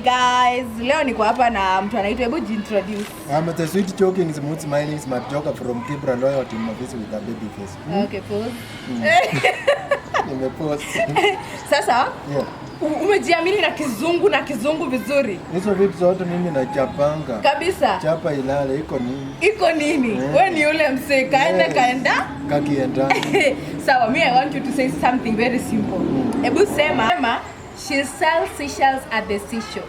Guys, leo niko hapa na mtu anaitwa, hebu jiintroduce. I'm the sweet joking, smooth smiling, smart joker from Kibra Loyalty Mavisi with a baby face. Okay, pause. Nimepost. Sasa Yeah. umejiamini na kizungu vizuri Hizo vitu zote mimi nachapanga. Kabisa. Chapa ilale iko nini? Iko nini? Yeah. We ni yule msee kaenda Yes. kaenda. Kakienda. Sawa, me I want you to say something very simple. Hebu sema she sells seashells at the seashore.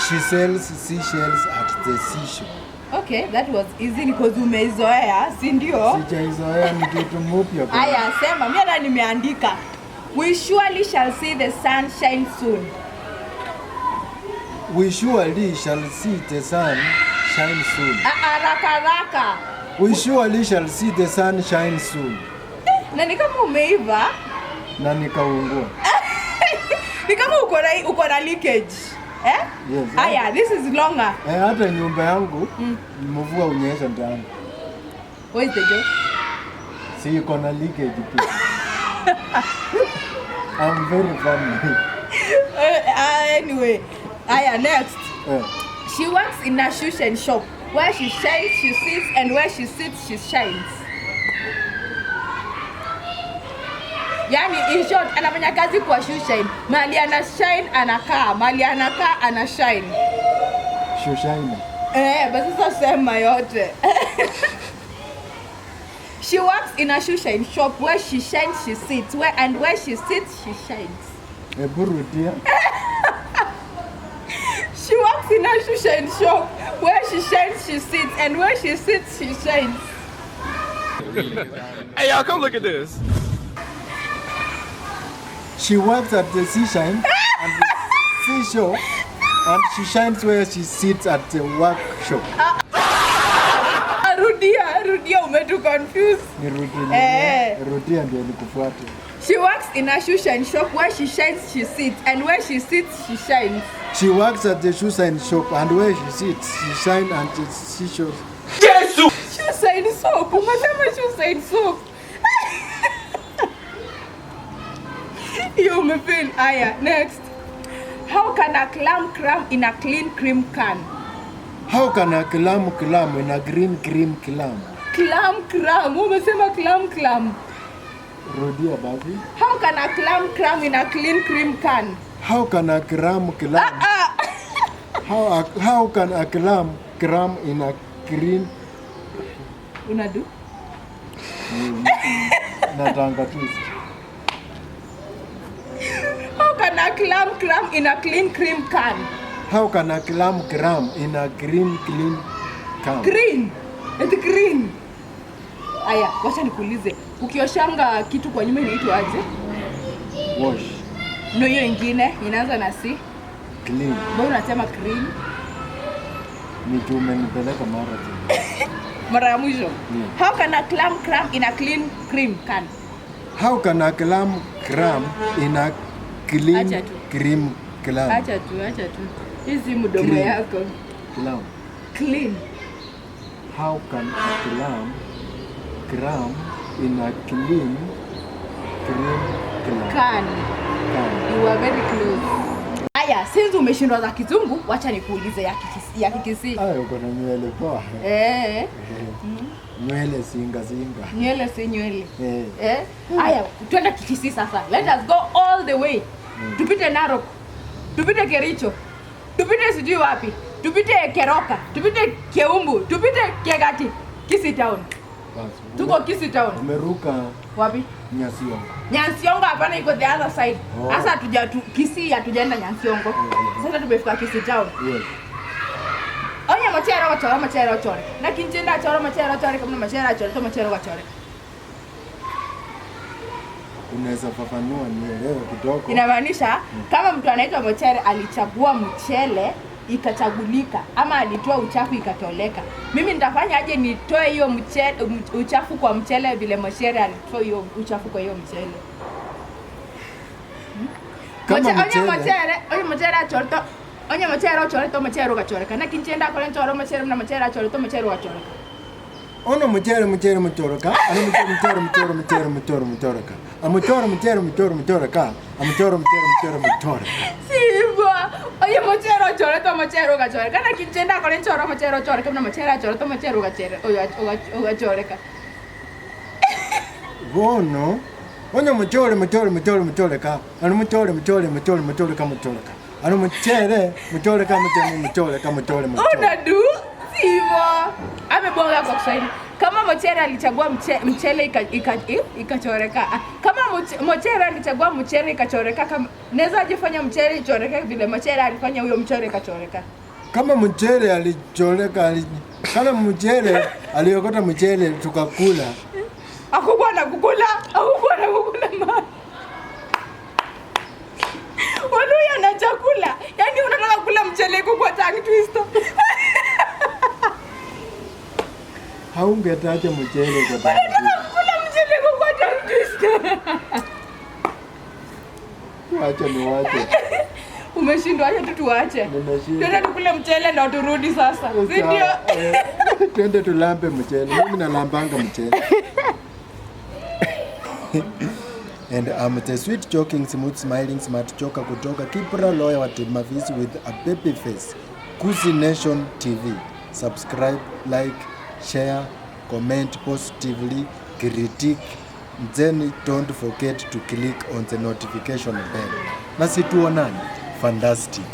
She sells seashells at the seashore. Okay, that was easy because umeizoea, si ndio? Sijaizoea, ni kitu mpya kwa. Aya, sema, mimi hata nimeandika. We surely shall see the sun shine soon. We surely shall see the sun shine soon. Ah, haraka haraka. We surely shall see the sun shine soon. Na ni kama umeiva, Na nikaungua. Ni kama uko na leakage. Eh? Yes. Aya, this is longer. Eh, hata nyumba yangu mvua unyesha ndani. What is the joke? Si iko na leakage pia. I'm very funny. Anyway, aya, next. Eh, She works in a shoe and shop. Where she shines, she sits, and where she sits, she shines. Yani, in short, anafanya kazi kwa shoe shine. Mahali ana shine anakaa, mahali anakaa ana shine. Shoe. Eh, basi sasa sema yote. She works in a shoe shine shop. Where she shines, she sits. Where and where she sits, she shines. Hebu rudia. She works in a shoe shine shop. Where she shines, she sits, and where she sits, she shines. Hey, y'all, come look at this. She works at the seashine and the seashore, and she shines where she sits at the workshop. Ah, rudia, rudia, umetu confuse. Nirudie. Eh. Rudia ndio nikufuate. She works in a shoe shine shop. Where she shines, she sits, and where she sits, she shines. She works at the shoe shine shop, and where she sits, she shines and the seashore. Jesus! Shoe shine soap. Umesema shoe shine soap. Hiyo umefail. Aya, next. How can a clam cram in a clean cream can? How can a clam clam in a green cream clam? Clam cram. Umesema clam clam. Rudia basi. How can a clam cram in a clean cream can? How can a clam clam? How can a clam cram in a green Unadu? Natanga twist. How can a clam cram in a clean cream can? How can a clam cram in a green clean can? Green. It's green. Aya, wacha nikuulize. Ukioshanga kitu kwa nyumba inaitwa aje? Wash. No, hiyo ingine inaanza na C. Clean. Mbona unasema green? Ni juu umenipeleka mara tu. Mara ya mwisho. Yeah. How can a clam cram in a clean cream can? How can a clam cram in a clean Acha tu. Cream clam? Acha tu, acha tu. Hizi mdomo Cream. Yako. Clam. Clean. How can a clam cram in a clean cream clam? Can. Can. You are very close. Aya, since umeshindwa za kizungu, wacha nikuulize ya Kikisii. Ayo, uko na nywele poa. Eh, Nywele singa singa. Nywele si nywele. Eh. Eh? Aya, twende Kikisii sasa. Let us go all the way. Tupite Narok. Tupite Kericho. Tupite sijui wapi. Tupite Keroka. Tupite Keumbu. Tupite Kegati. Kisii town. Basi. Tuko Kisii town. Umeruka Wapi? Nyansiongo. Nyansiongo hapana, iko the other side. Oh. Sasa hatuja tu, Kisii hatujaenda Nyansiongo. Sasa tumefika Kisii town. Yes. Onye mochere ochore mochere ochore. Na kinchenda achoro mochere ochore kama mochere achore to mochere ochore. Unaweza fafanua nielewe kidogo? Inamaanisha kama mtu anaitwa Mochere alichagua mchele ikachagulika, ama alitoa uchafu ikatoleka. Mimi nitafanya aje nitoe hiyo mchele, uchafu kwa mchele vile Mochere alitoa hiyo uchafu kwa hiyo mchele? Kama Onye mchele. mochere, onye mochere achore to onye mochere ochore to mochere ugachoreka. Na kinchenda akore nchoro mochere na mochere achore to mochere ugachoreka. Ono mchere mchere mchoroka, ano mchere mchere mchoro mchere mchoro mchoroka. Amuchoro mchere mchoro mchoroka, amuchoro mchere mchere mchoroka. Si hivyo. Onye Mochere ugachoreka na kinchenda akore nchora mochere ochoreke buna mochere achorete omochere ogachere ogachoreka. Bono onye muchore muchore muchore muchore ka ano muchore muchore muchore muchore ka muchore ka ano muchere muchore ka muchore muchore ka muchore muchore. Unadu sivyo? Amebonga kwa Kiswahili. Kama Mochere alichagua mchele ikachoreka. Kama Mochere alichagua mchele ikachoreka, kama naweza ajifanya mchele ichoreke vile Mochere alifanya huyo mchele ikachoreka. Kama mchere alichoreka kama mchere aliokota mchele tukakula. Hakukuwa na kukula, hakukuwa na kukula ma. Waluya na chakula. Yaani unataka kula mchele iko kwa tongue twister. Haungetacha mchele kwa tongue twister. Unataka kukula mchele iko kwa tongue twister. Wacha ni wache. Umeshindwa, acha tu tuache. Nimeshindwa. Twende tukule mchele na turudi sasa. Si ndio? Twende tulambe mchele. Mimi nalambanga mchele. And I'm the sweet joking, smooth smiling, smart joker kutoka Kibra lawyer wa Timavisi with a baby face. Kuzi Nation TV. Subscribe, like, share, comment positively, critique. Then don't forget to click on the notification bell. Na situonane. Fantastic.